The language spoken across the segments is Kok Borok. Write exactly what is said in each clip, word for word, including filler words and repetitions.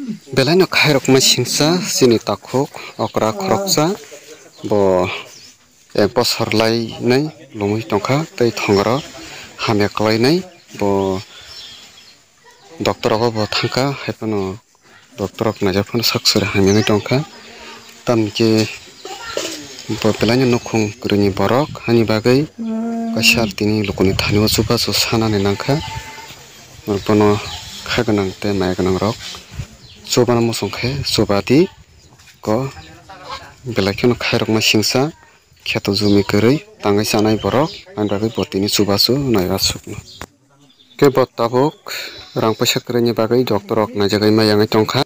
Belaino khairokma singsa chini takhuk okra khoroksa bo ek bosor lainai lomwi tongkha tei thongaro hamya kwlainai bo doctor rogo bo thangkha haiphano doctor rok naijak phano sak sori hamya wngwi tongkha tamni khe bo belaino nukhung kwrwini borok hani bagwi kaisa tini lukuni thani o chubachu sanani nangkha bono kha gwnang tei maya gwnang rok chubana muchung khe chubadi ko belai kheno khairokma singsa kheto jumi kwrwi tangwi chanai borok ani bagwi bo tini chubachu naiba sukno. Khe bo tabuk rang paisa kwrwini bagwi doctor rok naijagwi maya wngwi tongkha.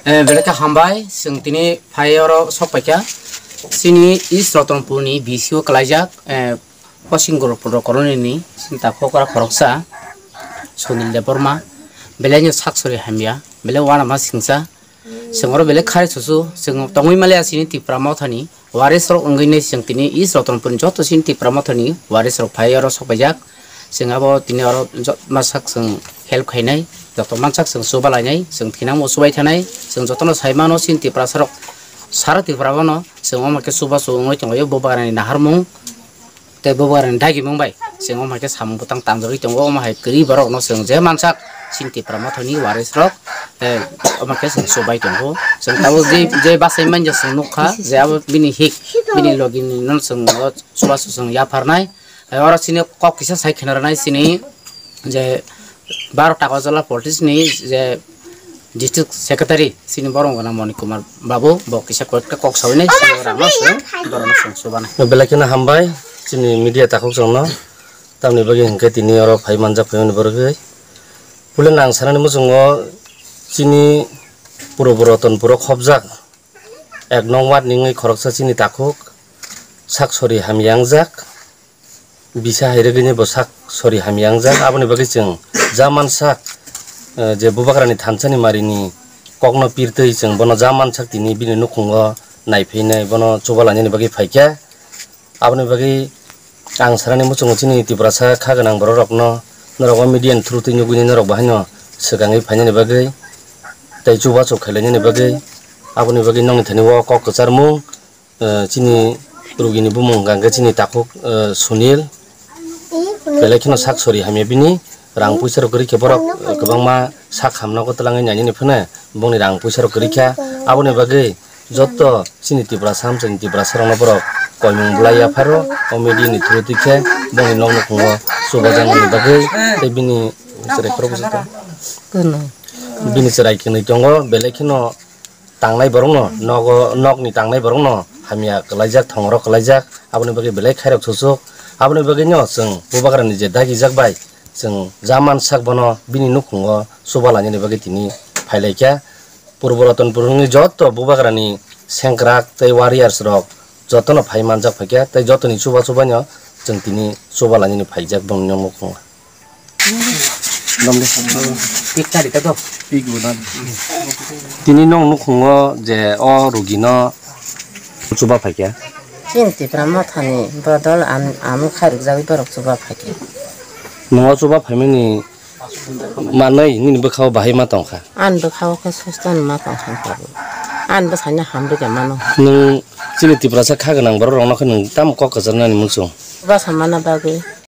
Eh, belai khe hambai, chwng tini phai oro sok paikha. Chini East Ratanpur ni B C O kwlaijak, eh, Posing Guru Pondro Colony ni sinta khokra khoroksa Sunil Debbarma. Belai no sak sori hamya, belai uanama singsa. Chwng oro belai khai chuchu, chwng tongwi maliya chini Tipra Mothani. Waris rok wngwi nai chwng tini East Ratanpur ni joto chini Tipra Mothani waris rok phai oro sok paijak. Chwng abo tini oro jot-, masak chwng help khainai, joto mansak chwng chuba lainai, chwng thinangbo chubai thanai, chwng jotono sai mano chini Tiprasa rok sara Tripura bono chwng omo khe chubachu wngwi tonglaio bo bagrani naharmung tei bo bagrani dagimung bai chwng omo hai khe samung bwtang tangjagwi tongo, omo hai kwrwi borokno chwng je mansak chini Tipra Mothani waris rok tei omo khe chwng chubai tongo. Chwng tabuk je, je bachai manya chwng nukha je abo bini hik bini logini no chwng o chubachu chwng yapharnai. Oro chini kok kisa sai kheno rwnai chini je baro Takarjala politics ni je district secretary chini borok gana Moni Kumar babu bo kisa kok kok sawi nai chini rang no chwng borok no chwng chubanai. Belai kheno hambai chini media takhuk chwng no tamni bagwi hinkhe tini oro phai manjak phai mani borok bai puila nang sanani muchungo chini puro puro ton puro khopjak ek nong ward ni wngwi khoroksa chini takhuk sak sori hamya wngjak. Bisa hai rwgwini bo sak sori hamya wngjak, aboni bagwi chwng ja mansak, eh, je bubagrani thansani marini kokno pirtwi chwng bono ja mansak tini bini nukhungo naiphinai bono chuba lainani bagwi phaikha. Aboni bagwi ang sanani muchungo chini Tiprasa kha gwnang borok rokno norok o media ni through twi nugwini norok bo haino swkangwi phainani bagwi tei chubachu khailainani bagwi aboni bagwi nokni thani o kok kwcharmung. Eh, chini rugini bumung hwnkha khe chini takhuk, eh, Sunil. Belai kheno sak sori hamya bini rang puisa rok kwrwi khe borok, eh, kwbangma sak hamna kwtalangwi nainani phano bongni rang puisa rok kwrwi kha. Aboni bagwi joto chini Tiprasa hamchini Tiprasa rokno borok koimung bwlai yapharo o media ni through twi khe bongni nok nukhungo chubajakmani bagwi tei bini chwrai khoroksa tongo. Bini chwrai kwnwi tongo belai kheno tangnai borokno, nogo, nokni tangnai borokno hamya kwlaijak, thongorok kwlaijak, aboni bagwi belai khairok chuchuk. Aboni bagwino chwng bubagrani je dagijak bai chwng ja mansak bono bini nukhungo chuba lainani bagwi tini phailaikha. Purbo Ratanpur wngwi joto bubagrani sengkrak tei warriors rok jotono phai manjak phaikha tei jotoni chuba chubaino chwng tini chuba lainani phaijak bongni nukhungo. Tini nong nukhungo je o rugino chuba phaikha. Chini Tipra Mothani bodol am-, amung khairokjagwi borok chuba phaikha. Nung o chuba phaimani manwi nini bwkhao bahai ma tongkha? Ani bwkhao khe susto no ma tongkha tabuk. Ani bwsano hamrikhe mano. Nung chini Tiprasa kha gwnang borok rokno khe nung tamo kok kwcharnani muchung? Bwsa mana bagwi.